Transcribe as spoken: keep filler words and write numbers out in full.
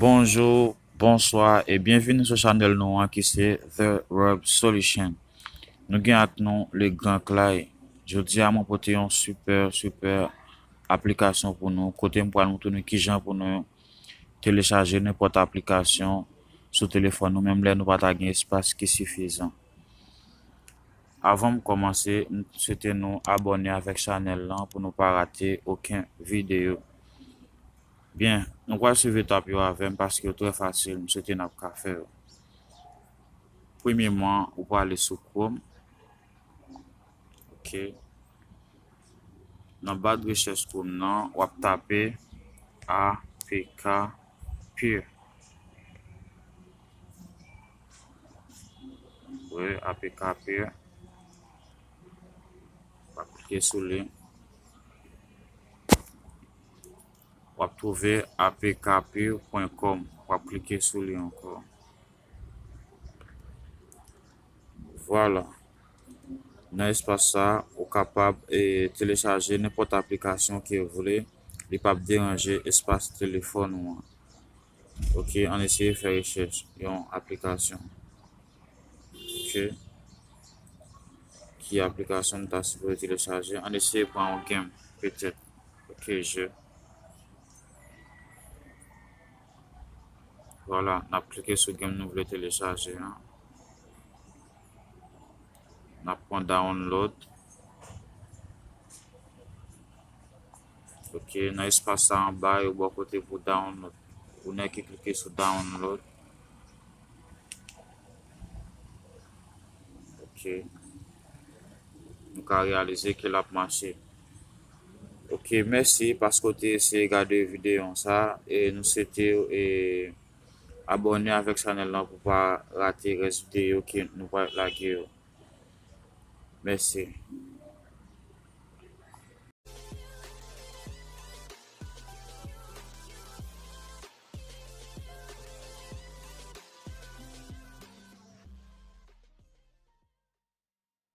Bonjou, bonswa e byenvini sou chanèl nou an ki se The Rub Solution. Nou gen ak nou le gran Clay. Jodi a mwen pote yon super, super aplikasyon pou nou, kote m pral montre nou kijan pou nou telechaje nenpòt aplikasyon sou telefòn nou, menm lè nou pa ta gen espas ki sifizan. Avan m kòmanse, m swete nou abòne avèk chanèl lan pou nou pa rate okenn videyo. Byen, nou pral swiv etap yo avè m paske yo trè fasil, m swete n ap ka fè yo. Premyèman, ou prale sou Chrome. Ok. Nan ba de rechèch Chrome nan, w ap tape A P K Pure. Wi, A P K Pure. W ap klike sou li. W ap twouve A P K pure pwen kòm. W ap klike sou li ankò. Vwala. Nan espas sa, ou kapab e, telechaje nenpòt aplikasyon ke w vle. Li p ap deranje espas telefòn ou an. Ok, ann eseye fè rechèch yon aplikasyon. Ok. Ki aplikasyon m ta sipoze telechaje? Ann eseye pran yon game, petèt. Ok, je. Vwala, n ap klike sou game nou vle telechaje an. N ap pran download. Ok, nan espas sa anba yo bò kote pou download. Ou nèk ki klike sou download. Ok. Nou ka reyalize ke l ap mache. Ok, mèsi paske w te eseye gade videyo sa e nou swete w e abòne avèk chanèl lan pou pa rate rès videyo ke nou pral lage yo. Mèsi.